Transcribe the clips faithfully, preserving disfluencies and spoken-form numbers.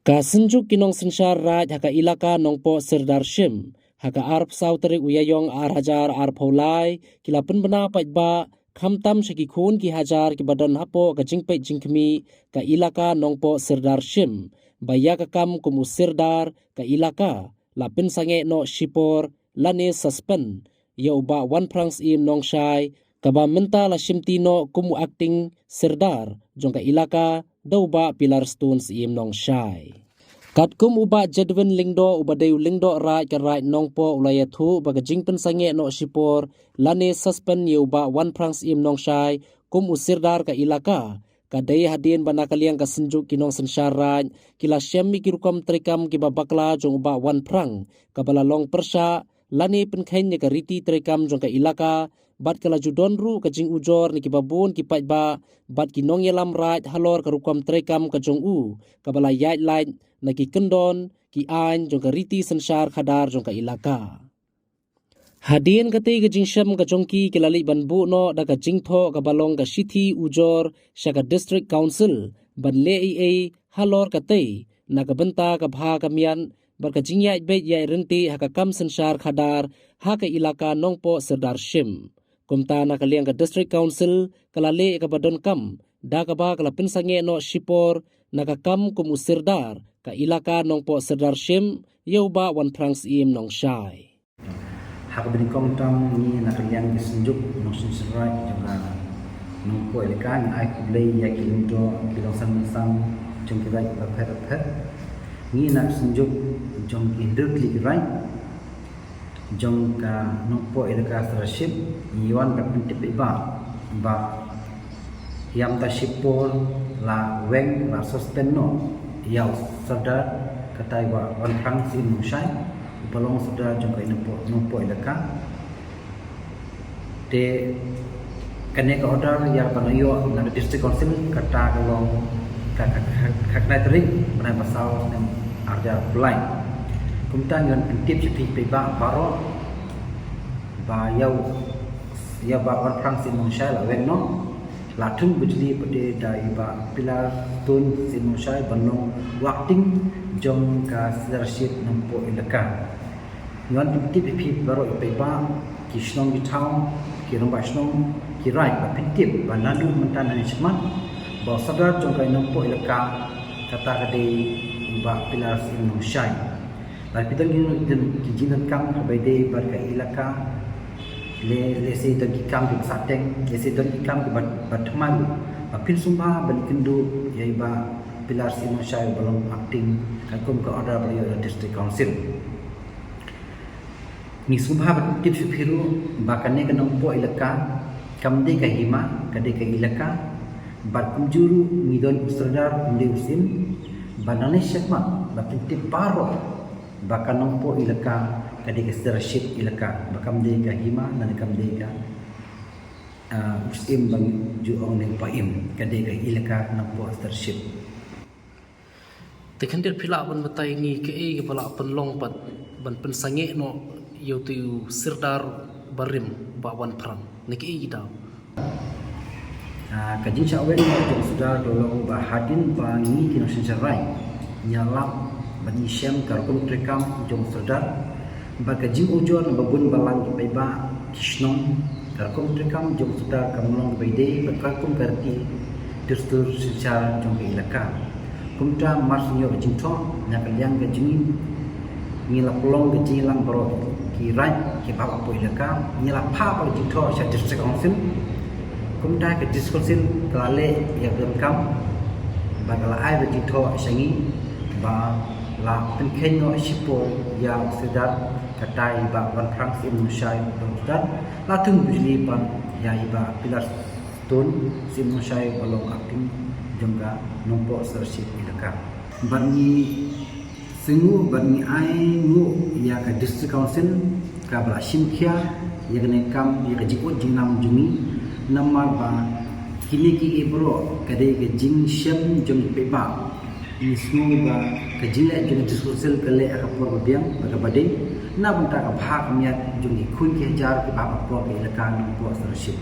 Ka Synjuk ki Nongsynshar Raid ha ka Elaka Nongpoh Sirdar Shim, ha ka arphew saw tarik u Ïaïong ar hajar arphew lai, ki la pynbna paidbah, khamtam sha ki khun ki hajar kiba don hapoh ka jingpeit jingkhmih ka Elaka Nongpoh Sirdar Shim, ba ïa ka kam kum u Sirdar ka Elaka, la pynsangeh noh shipor lane suspend ïa u Bah Wanphrang Syiem Nongshai, kaba mynta la shimti noh kum u acting Sirdar jong ka Elaka da u Bah Pilar Stone Syiem Nongshai. Katkum u Bah Jedwin Lyngdoh, uba dei u Lyngdoh Raid ka Raid Nongpoh, u la ïathuh ba ka jingpynsangeh noh shipor lane suspend ïa u Bah Wanphrang Syiem Nongshai kum u Sirdar ka Elaka, ka dei hadien ba na ka liang ka Synjuk ki Nongsynshar Raid ki la shem ïa ki rukom treikam kiba bakla jong u Bah Wanphrang, kaba la long pyrshah lane pynkheiñ ïa ka riti treikam jong ka Elaka, bad ka la ju don ruh ka jingujor na kiba bun ki paidbah bad ki nongïalam raid halor ka rukom treikam ka jong u, kaba la ïaid lait na ki kyndon ki aiñ jong ka riti synshar khadar jong ka Elaka. Hadien katei ka jingshem ka jong ki, ki la leit ban buh noh da ka jingthoh kaba long ka shithi ujor sha ka District Council ban leh ei ei halor katei, na ka bynta ka bha ka miat bad ka jingïaid beit ïaid ryntih ha ka kam synshar khadar ha ka Elaka Nongpoh Sirdar Shim. Kumta na ka liang ka District Council ka la leh kaba donkam, da kaba ka la pynsangeh noh shipor na ka kam kum u Sirdar ka Elaka Nongpoh Sirdar Shim ïa u Bah Wanphrang Syiem Nongshai. Ha kaba nyngkong tam, ngi na ka liang ki Synjuk Nongsynshar Raid jong ka Nongpoh Elaka ngi ai khublei ïa ki Lyngdoh, ki Nongsynshar jong ki raid bapher bapher. Ngi na ka Synjuk jong ki hynriew tylli ki raid jong ka Nongpoh Elaka Sirdar Shim, ngi wan ban pyntip paidbah ba ïa mynta shipor la weng, la suspend noh ïa u Sirdar, kata i Bah Wanphrang Syiem Nongshai, uba long Sirdar jong ka Nongpoh, Nongpoh Elaka. Te kane ka order ïa kaba ngi ïoh na ka District Council, kata ka long ka, ka, ka, ka khyndai tarik bnai ba saw snem ar hajar arphew lai. Kumta ngi wan pyntip sha phi paidbah baroh ba ïa u, ïa Bah Wanphrang Syiem Nongshai la weng noh, la thung bujli pat da i Bah Pilar Stone Syiem Nongshai ban long u acting jong ka Sirdarship Nongpoh Elaka. Ngi wan pyntip ïa phi baroh i paidbah, ki shnong ki thaw, ki rangbah shnong, ki raid, ba pyntip ba naduh mynta nangne shakhmat ba u Sordar jong ka Nongpoh Elaka, kata ka dei u Bah Pilar Syiem Nongshai. Lada phi don ki, ki jingdonkam kaba ïadei bad ka Elaka, le, lehse don ki kam kiba sahteng, lehse don ki kam kiba, ba thymmai, ba phin sngewbha ban ïakynduh ïa i Bah Pilar Syiem Nongshai uba long acting katkum ka order ba la ïoh na District Council. Ngi sngewbha ban tip sha phi ruh ba kane ka Nongpoh Elaka kam dei ka hima, ka dei ka Elaka. Bad kumjuh ruh ngi don u Sordar, um dei u Syiem. Bad nangne shakhmat ba phin tip baroh ba ka Nongpoh Elaka ka dei ka Sirdarship Elaka, ba kam dei ka hima, lane kam dei ka, ah, u Syiem, bad kumjuh ong ne u Paiem, ka dei ka Elaka Nongpoh Sirdarship. Te khyndiat phi lah ban batai ngi kaei kaba la pynlong pat ban pynsangeh noh ïa utu u Sordar barim Bah Wanphrang, na kaei ki daw? Ah, ka jingshah weng jong u Sordar ka long ba hadien ba ngi ki nongsynshar raid ngi ïalap bad ngi shem ka rukom treikam jong u Sordar, bad ka jingujor na ba bun balang ki paidbah, ki shnong, ka rukom treikam jong u Sordar kam long kaba ïadei bad ka rukom ka riti dustur synshar jong ka Elaka. Kumta mar shu ïoh ka jingthoh na ka liang ka jong ngi, ngi la pynlong ka jingïalang baroh ki raid kiba hap hapoh Elaka, ngi la phah ka jingthoh sha District Council. Kumta ka District Council ka la leh ïa ka kam, bad ka la ai ka jingthoh sha ngi ba la pynkheiñ noh shipor ïa u Sordar, kata i Bah Wanphrang Syiem Nongshai, Bah Sordar, la thung bujli pat ïa i Bah Pilar Stone Syiem Nongshai uba long acting jong ka Nongpoh Sirdarship Elaka. Bad ngi sngewnguh bad ngi ainguh ïa ka District Council kaba la shim khia ïa kane ka kam, ïa ka jingud jingnam jong ngi, namar ba kine kiei baroh ka dei ka jingshem jong ki paidbah. Ngi sngew ba ka jingleh jong ka District Council ka leh ha ka por ba biang bad kaba dei, na bynta ka bha ka miat jong ki khun ki hajar kiba hap hapoh ka Elaka Nongpoh Sirdarship.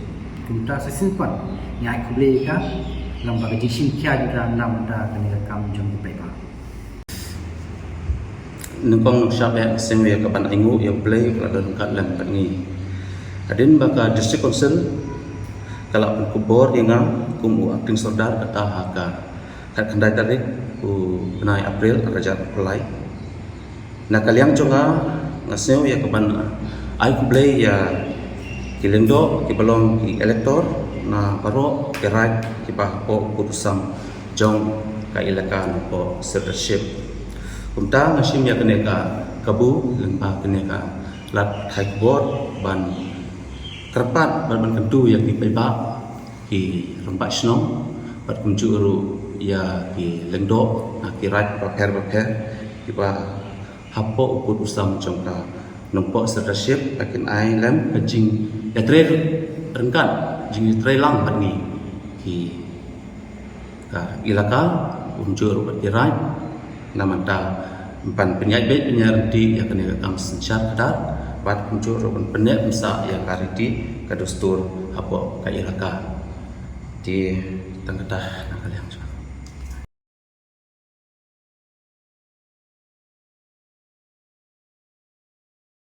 Kumta sa shisien pat ngi ai khublei ïa ka lyngba ka jingshim khia jong ka na bynta kane ka kam jong ki paidbah. Nyngkong nyngshap eh nga sngew ïa ka ban ainguh ïa U Blei ba la don ryngkat lem bad ngi. Hadien ba ka District Council ka la pynkupbor ïa nga kum u Acting Sordar kata ha ka khatkhyndai tarik u bnai April ar hajar arphew lai. Na ka liang jong nga, nga sngew ïa ka ban ai khublei ïa ki lyngdoh kiba long ki elector na baroh ki raid kiba hapoh u pud u sam jong ka elaka Nongpoh Sirdarship. Kumta nga shim ïa kane ka kabu lyngba kane ka lad pathai khubor ban kyrpad bad ban kyntu ïa ki paidbah, ki rangbah shnong bad kumjuh ruh ïa ki lyngdoh na ki raid bapher bapher kiba hapoh u pud u sam jong ka Nongpoh Sirdarship ba kin ai lem ka jingïatrei ryngkat, jingïatrei lang bad ngi ki ka elaka, kumjuh ruh bad ki raid, na bynta ban pynïaid beit pynïaid ryntih ïa kane ka kam synshar khadar bad kumjuh ruh ban pynneh pynsah ïa ka riti ka dustur hapoh ka elaka. Te tang kata na ka liang jong nga.